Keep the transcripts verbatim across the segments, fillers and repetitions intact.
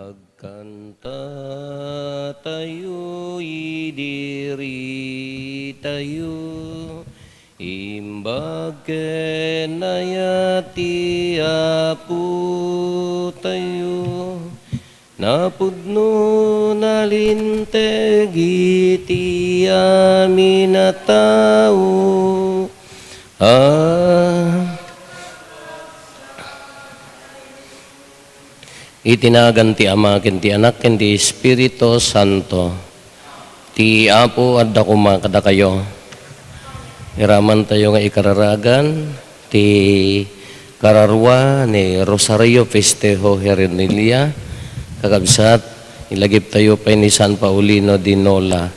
Agkantatayo, idiritayo, imbag ken ayat ti Apotayo. Napudno nalinteg iti amin a tao. Ah. Iti nagan ti Ama, ken ti Anak, ken ti Espiritu Santo. Ti Apo adda koma kadakayo. Iramantayo nga ikararagan ti kararua ni Rosario Festejo Herenilia. Kakabsat, ilagiptayo pay ni San Paulino di Nola.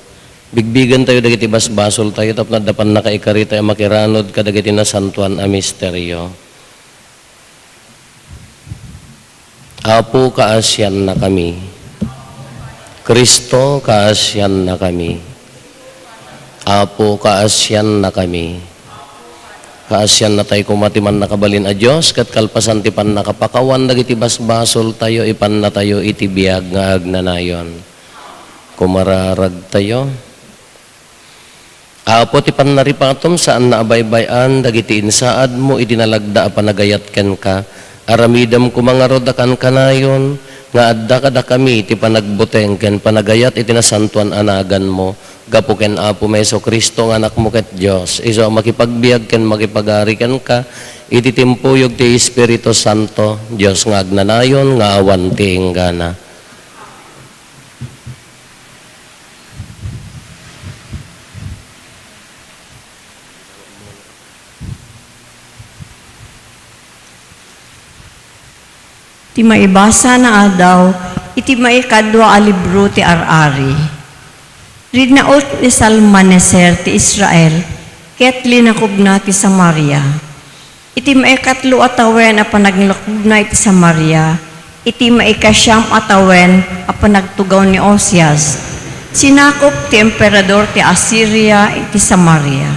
Bigbigentayo dagiti basbasoltayo tapno adda pannakaikaritayo a makiranod kadagiti nasantoan a misterio. Apo, kaasiannakami. Cristo, kaasiannakami. Apo, kaasiannakami. Kaasiannatay koma ti mannakabalin a Dios, ket kalpasan ti pannakapakawan dagiti basbasoltayo, ipannatayo iti biag nga agnanayon. Kumararagtayo. Apo, ti pannaripatom, saanna a baybay-an dagiti insaadmo iti nalagda a panagayat kenka. Aramidem koma ngarud a kankanayon nga adda kadakami ti panagbuteng ken panagayat iti nasantoan a naganmo, gapu ken Apomi Jesu-Cristo nga Anakmo ket Dios, isu a makipagbiag ken makipagari kenka iti timpuyog ti Espiritu Santo, Dios nga agnanayon nga awan ti inggana. Ti maibasa nga adaw iti maikadua a libro ti Ar-ari. Rinnaut ni Salmaneser ti Israel ket linakubna ti Samaria. Iti maikatlo a tawen a pananglakubna iti Samaria, iti maikasiam a tawen a panagtugaw ni Ozias, sinakup ti emperador ti Asiria iti Samaria.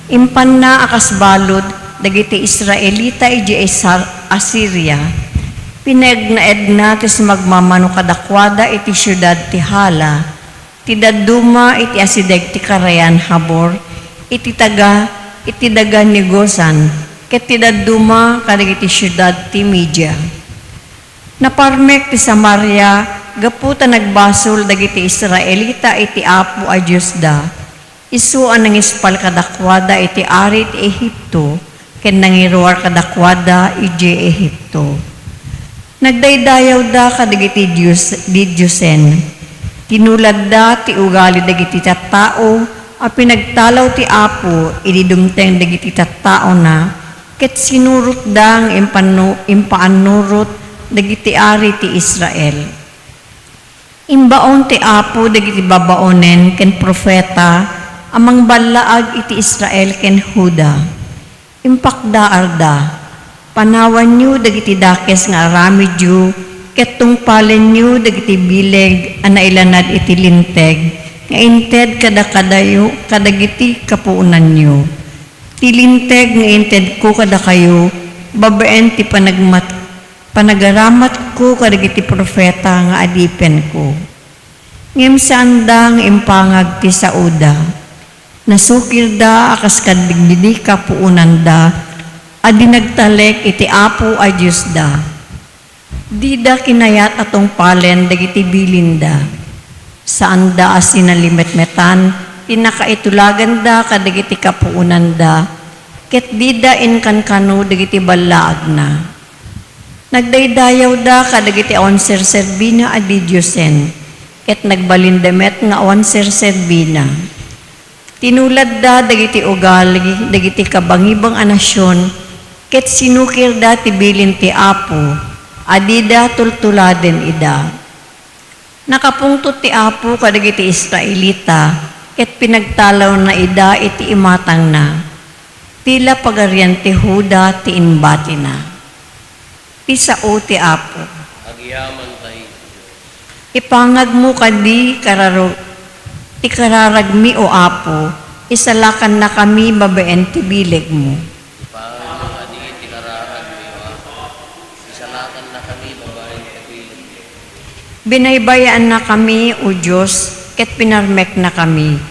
Impanna a kas balud dagiti Israelita idiay Sa-, Asiria. Pinagnaedna ti sumagmamano kadakuada iti siudad ti Hala, ti dadduma iti asideg ti karayan Habor, iti taga, iti daga ni Gozan, ket ti dadduma kadagiti siudad ti Media. Naparmek ti Samaria gapu ta nagbasol dagiti Israelita iti Apo a Diosda, isu a nangispal kadakuada iti ari ti Egipto, ken nangiruar kadakuada idiay Egipto. Nagdaydayawda kadagiti dios-, didiosen. Tinuladda ti ugali dagiti tattao a pinagtalaw ti Apo idi dumteng dagiti tattaona, ket sinurotda nga impannu-, impaannurot dagiti ari ti Israel. Imbaon ti Apo dagiti babaonen ken profeta a mangballaag iti Israel ken Juda. Impakdaarda, panawanyo dagiti dakes nga aramidyo, ket tungpalenyo dagiti bileg a nailanad iti Linteg nga inted kadakadayo kadagiti kapuonanyo. Ti Linteg nga intedko kadakayo babaen ti panagmat-, panagaramatko kadagiti profeta nga adipenko. Ngem saanda nga impangag ti saoda. Nasukirda a kas kadagidi kapuonanda a di nagtalek iti Apo a Diosda. Dida kinayat a tungpalen dagiti bilinda. Saanda a sinalimetmetan ti nakaitulaganda kadagiti kapuonanda, ket dida inkankano dagiti ballaagna. Nagdaydayawda kadagiti awan serserbina a didiosen, ket nagbalinda met nga awan serserbina. Tinuladda dagiti ugali dagiti kabangibang a nasion, ket sinukirda ti bilin ti Apo a dida tultuladen ida. Nakapungtot ti Apo kadagiti Israelita, ket pinagtalawna ida iti imatangna. Ti la pagarian ti Juda ti imbatina. Ti sao ti Apo. Agyamantay iti Dios. Ipangagmo kadi kararo-, ti kararagmi, O Apo, isalakannakami babaen ti bilegmo. Ipangagmo kadi ti kararagmi, O Apo, isalakannakami babaen ti bilegmo. Binaybayaannakami, O Dios, ket pinarmeknakami.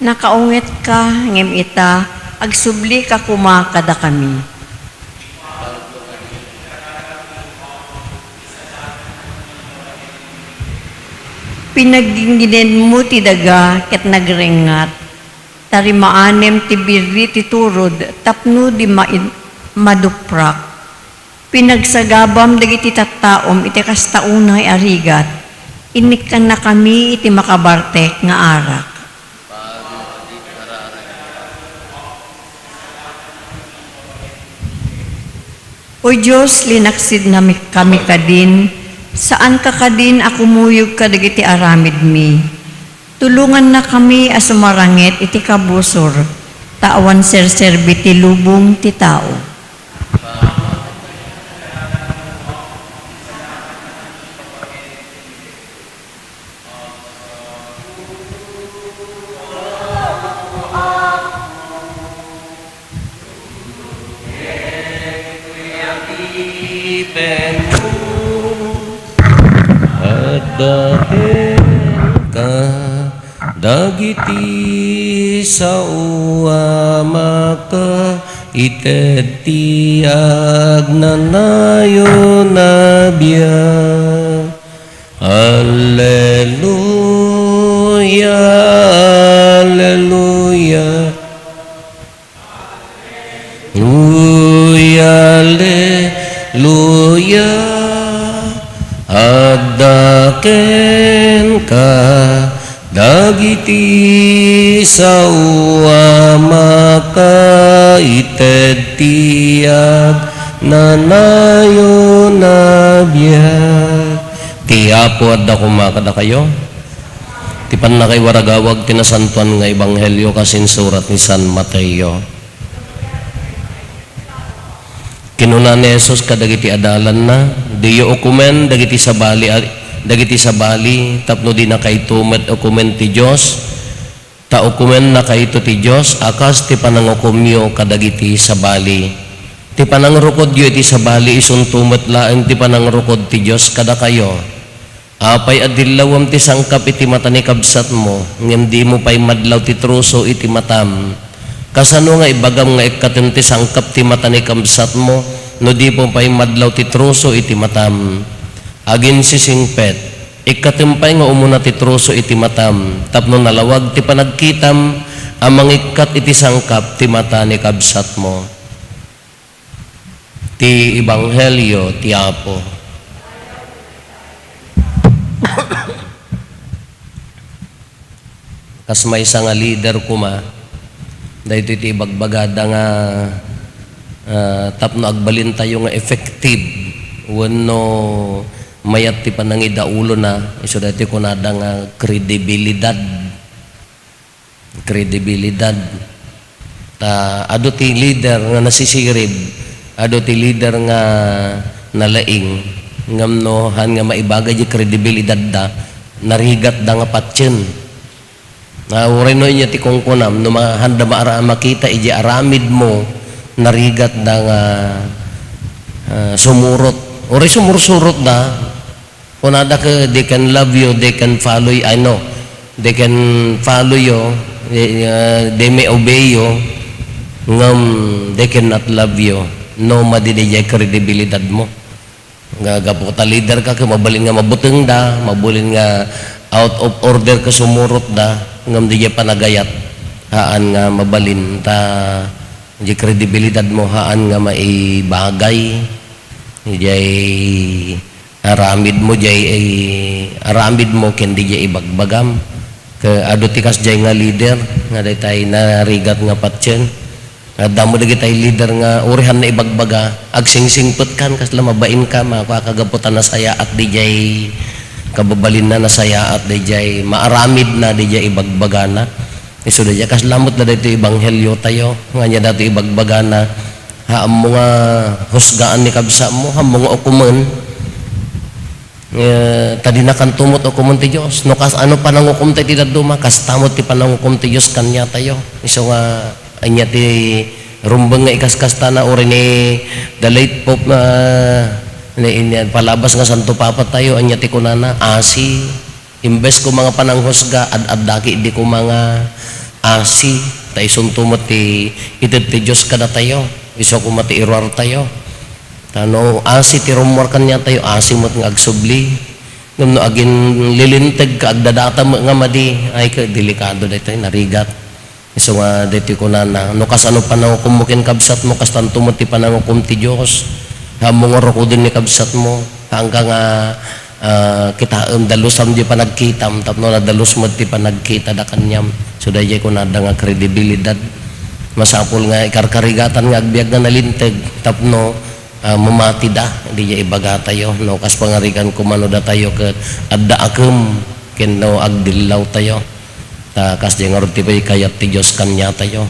Nakaungetka, ngem ita, agsublika koma kadakami. Pinagginginedmo ti daga ket nagrengngat. Tarimaanem ti birri ti turod tapno di maid-, maduprak. Pinagsagabam dagiti tattaom iti kasta unay a rigat. Innikkannakami iti makabartek nga arak. O Dios, linaksidnami kami kadin, saanka kadin a kumuyog kadagiti aramidmi. Tulongannakami a sumarangit iti kabusor, ta awan serserbi ti lubong ti tao. Adda kenka dagiti sao a makaited ti agnanayon a biag. Alleluia, alleluia. Alleluia, alleluia. Adda kenka dagiti sao a makaited ti agnanayon a biag. Ti Apo adda koma kadakayo. Ti pannakaiwaragawag ti nasantoan nga ebanghelio kas insurat ni San Mateo. Kinuna ni Jesus kadagiti adalanna, "Diyo ukomen dagiti sabali a, dagiti sabali, tapno dinakayto met ukomen ti Dios, ta ukomennakayto ti Dios a kas ti panangukomyo kadagiti sabali. Ti panangrukodyo iti sabali isunto met laeng ti panangrukod ti Dios kadakayo." Apay a dillawem ti sangkap iti mata ni kabsatmo, ngem dimo pay madlaw ti troso iti matam? Kasano nga ibagam nga ikkatem ti sangkap ti mata ni kabsatmo, no dimo pay madlaw ti troso iti matam? Aginsisingpet, ikkatem pay nga umuna ti troso iti matam, tapno nalawag ti panagkitam a mangikkat iti sangkap ti mata ni kabsatmo. Ti Ebanghelio ti Apo. Kas maysa nga leader koma, daytoy ti ibagbagada nga, ah, tapno agbalintayo nga effective wenno mayat ti panangidaulona, isu daytoy kunada nga kredibilidad. Kredibilidad. Ta adu ti leader nga nasisirib, adu ti leader nga nalaing, ngem no haan nga maibaga diay kredibilidadda, narigatda nga patien. Ah, uray no ania ti kunkunam, no ma-, haanda maara-, makita idiay aramidmo, narigatda nga, ah, sumurot. Uray sumursurotda, kunada ket, "They can love you, they can follow you, I know. They can follow you, eh, uh, they may obey you, ngem they cannot love you." No, madi diay kredibilidadmo. Nga gapu ta leader ka, ket mabalin nga mabutengda, mabalin nga out of order ket sumurotda, ngem diay panagayat, haan nga mabalin ta diay kredibilidadmo, haan nga maibagay diay aramidmo, diay, eh, aramidmo ken diay ibagbagam. Ket adu ti kasdiay nga leader nga daytay narigat nga patien. Adda met dagitay leader nga uray haanna ibagbaga, agsingsingpetkan, kasla mabainka, ma-, kagapu ta nasayaat diay kababalinna, nasayaat diay maaramidna, diay ibagbagana. Isu daydiay, kasla met daytoy ebangheliotayo, nga ania daytoy ibagbagana, ha, ammo nga husgaan ni kabsatmo, ammo nga ukomen. Eh, ta dinakanto met ukomen ti Dios. No kasano panangukomtayo iti dadduma, kasta met ti panangukom ti Dios kaniatayo. Isu nga, ania ti rumbeng nga ikaskastana, uray ni the late Pope, ah, Ania, ania, palabas nga Santo Papa tayo, ania ti kunana? Asi. Imbes koma nga pananghusga, ad-addaki idi koma nga asi. Ta isunto met ti ited ti Dios kadatayo. Isu koma ti iruar tayo. Ta no asi ti rummuar kaniatayo, asi met nga agsubli. Ngem no aginlilinteg ka, agdadata met nga madi, ay, ka-, delikado daytoy, narigat. Isu nga daytoy kunana, no kasano panangukommo ken kabsatmo, kastanto met ti panangukom ti Dios. Ammom nga rukoden ni kabsatmo, haanka nga, ah, kitaem, dalusam diay panagkitam, tapno nadalus met ti panagkitada kaniam. So, daydiay kunada nga kredibilidad. Masapul nga ikarkarigatan nga agbiag nga nalinteg, tapno, ah, mamatida, diay ibagatayo, no? Kas pangarigan koma no datayo ket adda akem, ken no agdillawtayo. Ta kasdiay ngarud ti kayat ti Dios kaniatayo.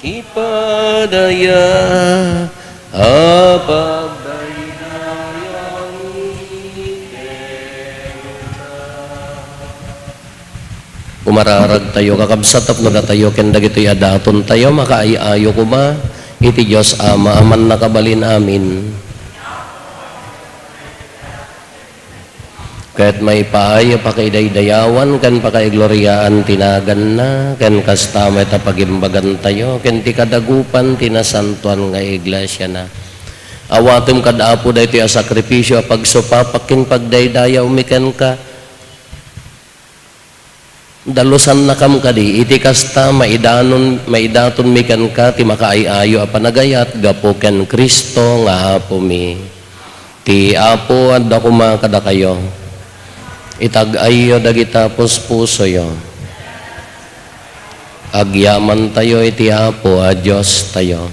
Ipadaya a pagdaydayaw kenka. Umararagtayo, kakabsat, tapno datayo ken dagitoy a datontayo makaay-ayo koma iti Dios Ama a Mannakabalin. Amen. Ket maipaay a pakaidaydayawan ken pakaigloriaan ti naganna, ken kasta met a pagimbagantayo ken ti kadagupan ti nasantoan nga iglesiana. Awatem kad Apo daytoy a sakrifisio a pagsupapak ken pagdaydayawmi kenka. Dalusannakam kadi iti kasta, maidanon-, maidatonmi kenka ti makaay-ayo a panagayat gapu ken Cristo nga Apomi. Ti Apo adda koma kadakayo. Itag-ayyo dagita puspusoyo. Agyamantayo iti Apo a Diostayo.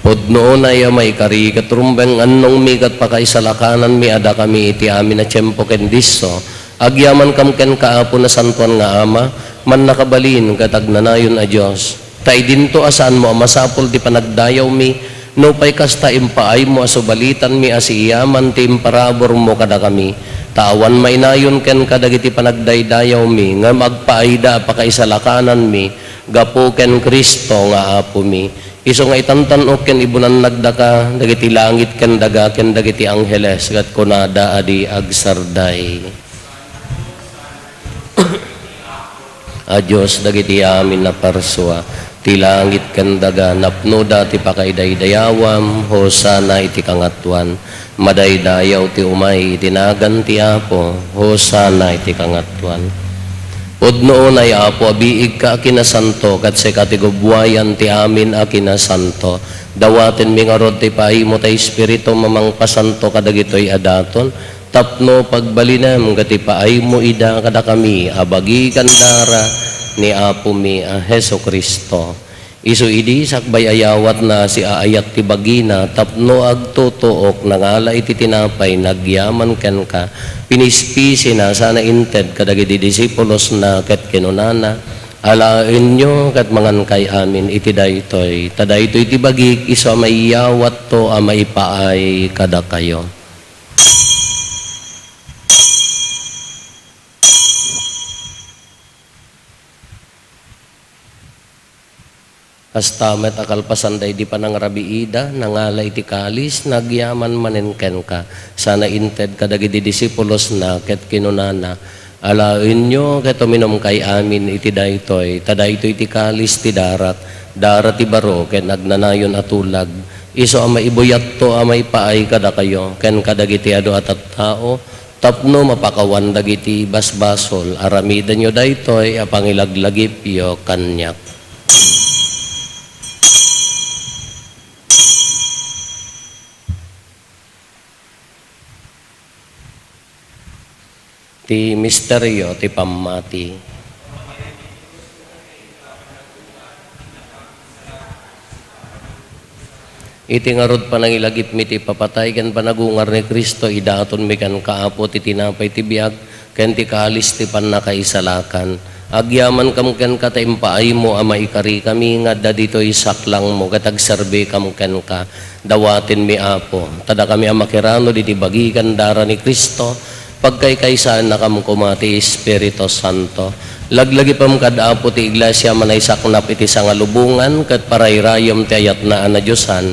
Pudno unay a maikari ket rumbeng, annongmi ket pakaisalakananmi a dakami iti amin a tiempo ken disso. Agyamankam kenka, Apo, nasantoan nga Ama, mannakabalin ket agnanayon a Dios. Ta idinto a saanmo a masapul ti panagdayawmi, nupay kasta, impaaymo a subalitanmi a siiyaman ti imparaburmo kadakami. Ta awan mainayon kenka dagiti panagdaydayawmi, ngem agpaayda a pakaisalakananmi gapu ken Cristo nga Apomi. Isu nga itantan-ok ken ibunannag daka dagiti langit ken daga ken dagiti angheles, ket kunada a di agsarday. A Dios, dagiti amin a parsua, ti langit ken daga, napnoda ti pakaidaydayawan. Hosanna iti kangatoan. Madaydayaw ti umay iti nagan ti Apo. Hosanna iti kangatoan. Pudno unay, Apo, a biigka a kinasanto, ket sika ti gubbuayan ti amin a kinasanto. Dawatenmi ngarud ti paaymo ti Espiritum a mangpasanto kadagitoy a daton, tapno pagbalinem ket ipaaymo ida kadakami a bagi ken dara ni Apomi a Jesu-Cristo. Isu idi sakbay a yawatna, siaayat ti bagina tapno agtutuok, nangala iti tinapay, nagyaman kenka, pinispisina sana inted kadagiti disipulosna ket kinunana, "Alaenyo ket mangankay amin iti daytoy, ta daytoy ti bagik isu a maiyawatto a maipaay kadakayo." Kasta met a kalpasan daydi panangrabiida, nangala iti kalis, nagyaman manen kenka, sana inted kadagiti disipulosna, ket kinunana, "Alaenyo ket uminumkay amin iti daytoy, ta daytoy ti kalis ti darak, dara ti baro ken agnanayon a tulag, isu a maibuyatto a maipaay kadakayo ken kadagiti adu a tattao, Tapno mapakawan dagiti basbasol, aramidenyo daytoy a pangilaglagipyo kaniak. Ti misterio ti pammati. Iti ngarud panangilagipmi ti ipapatay ken panagungar ni Cristo, idatonmi kenka, Apo, ti tinapay ti biag ken ti kalis ti pannakaisalakan. Agyamankam kenka ta impaaymo a maikarikami nga adda ditoy saklangmo ket agserbikam kenka. Dawatenmi, Apo, ta dakami a makiranod iti bagi ken dara ni Cristo, pagkaykaysaennakam koma ti Espiritu Santo. Laglagipem kad Apo ti Iglesia a manaysaknap iti sangalubongan ket parayrayem ti ayatna a nadiosan.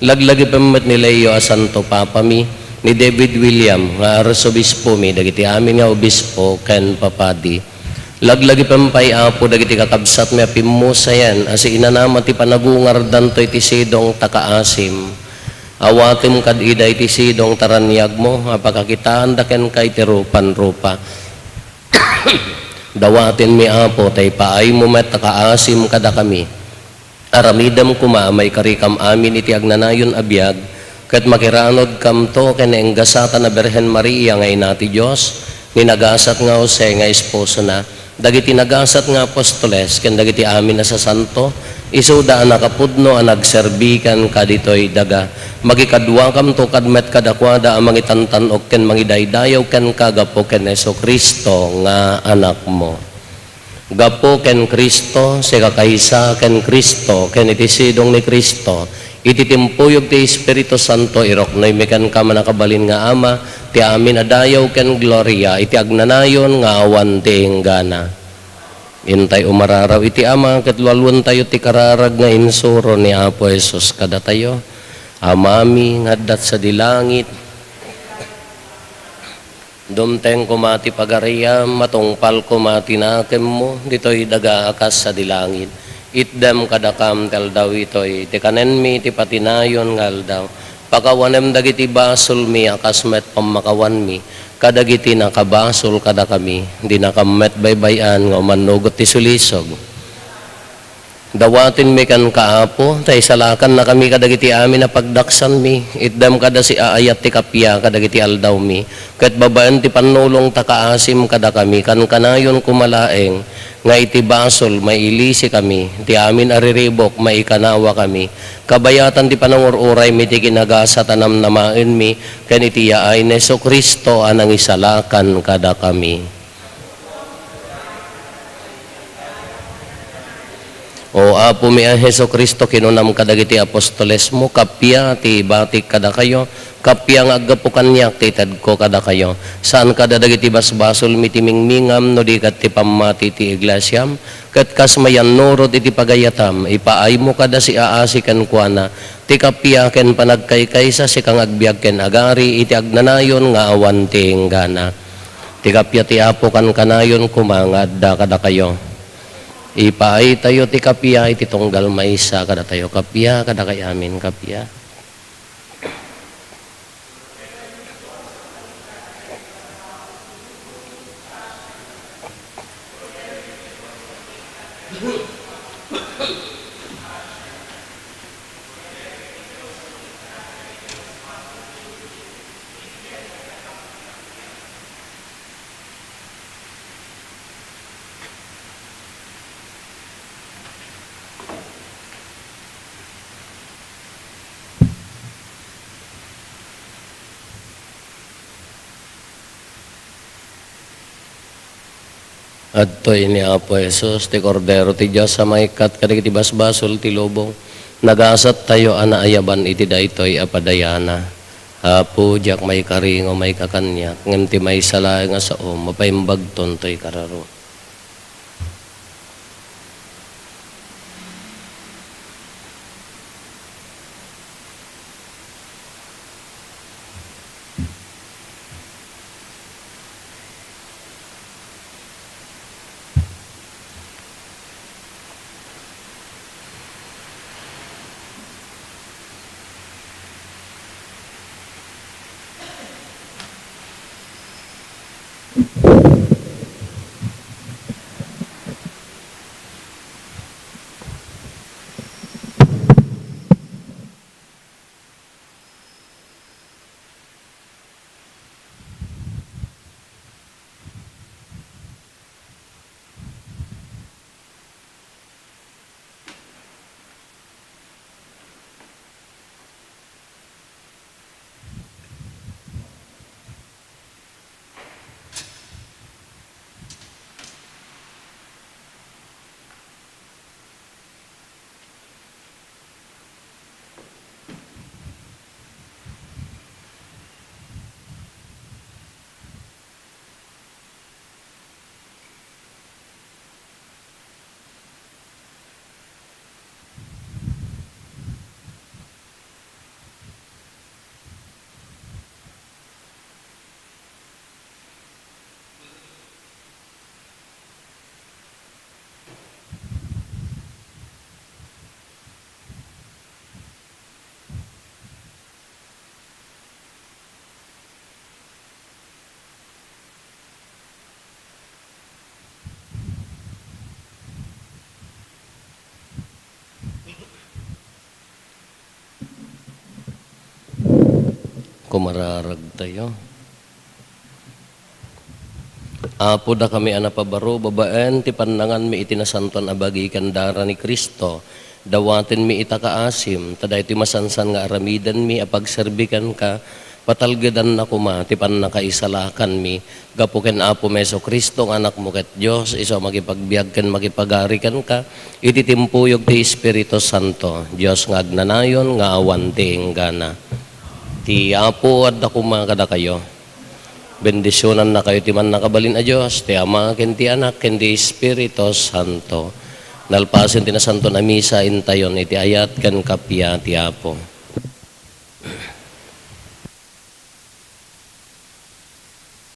Laglagipem met ni Leo a Santo Papami, ni David William nga Arsobispomi, dagiti amin nga obispo ken papadi. Laglagipem pay, Apo, dagiti kakabsatmi a pimmusayen a siinanama ti panagungardanto iti sidong ta kaasim. Awatem kad ida iti sidong ta raniagmo a pakakitaanda kenka iti rupan-rupa. Dawatenmi, Apo, ta ipaaymo met a kaasim kadakami. Aramidem koma a maikarikam amin iti agnanayon a biag, ket makiranodkamto ken naenggasatan a Birhen Maria nga Ina ti Dios, ni nagasat nga Jose nga esposona, dagiti nagasat nga apostoles, ken dagiti amin a sasanto, isuda a nakapudno a nagserbi kenka ditoy daga. Makikaduakamto kad met kadakuada a mangitantan-ok ken mangidaydayaw kenka gapu ken Jesu-Cristo nga Anakmo. Gapu ken Cristo, sikakaysa ken Cristo, ken iti sidong ni Cristo, iti timpuyog ti Espiritu Santo, iruknoymi kenka, mannakabalin nga Ama, ti amin a dayaw ken gloria iti agnanayon nga awan ti inggana. Intay umararaw iti Ama, ket lualuentayo ti kararag nga insuro ni Apo Jesus kadatayo. Amami nga adda sadi langit, dumteng koma ti pagariam, matungpal koma ti nakemmo, ditoy daga a kas sadi langit. Itdem kadakam ti aldaw itoy, ti kanenmi ti patinayon nga aldaw. Pakawanem dagiti basolmi a kas met pammakawanmi kadagiti nakabasol kadakami. Dinakam met baybay-an nga umannugot ti sulisog. Dawatenmi kenka, Apo, ta isalakannakami kadagiti amin a pagdaksanmi. Itdem kada siaayat ti kappia kadagiti aldawmi, ket babaen ti pannulong ta kaasim kadakami, kankanayon koma laeng nga iti basol mailisikami, ti amin a riribuk maikanawakami, kabayatan ti panangur-uraymi ti kinagasat a namnamaenmi, ken iti yaay ni Jesu-Cristo a nangisalakan kadakami. O Apomi a Jesu-Cristo, kinunam kadagiti apostolesmo, kappia ti ibatik kadakayo, kappia nga aggapu kaniak ti itedko kadakayo. Saan kada dagiti basbasolmi ti mingmingam, no di ket ti pammati ti iglesiam, ket kas mayannurot iti pagayatam, ipaaymo kada siaasi kenkuana ti kappia ken panagkaykaysa, sika nga agbiag ken agari iti agnanayon nga awan ti inggana. Ti kappia ti Apo kankanayon koma nga adda kadakayo. Ipaaytayo ti kappia iti tunggal maysa kadatayo. Kappia kadakay amin, kappia. Adtoy ni Apo Jesus, ti Kordero ti Dios a mangikkat kadagiti basbasol ti lubong. Nagasattayo a naayaban iti daytoy a padayana. Apo, diak maikaringo maikakaniak, ngem ti maysa laeng a sao, mapaimbagton toy kararo. Kumararagtayo. Apo, dakami a napabaro babaen ti pannanganmi iti nasantoan a bagi ken dara ni Cristo, dawatenmi ita kaasim, ta daytoy masansan nga aramidenmi a pagserbi kenka, patalgedanna koma ti pannakaisalakanmi. Gapu ken Apomi Jesu-Cristo nga Anakmo ket Dios, isu a makipagbiag ken makipagari kenka, iti timpuyog ti Espiritu Santo, Dios nga agnanayon nga awan ti inggana. Ti Apo adda koma kadakayo. Bendisionannakayo ti Mannakabalin a Dios, ti Ama, ken ti Anak, ken ti Espiritu Santo. Nalpasen ti Nasantoan a Misa, intayon iti ayat ken kappia ti Apo.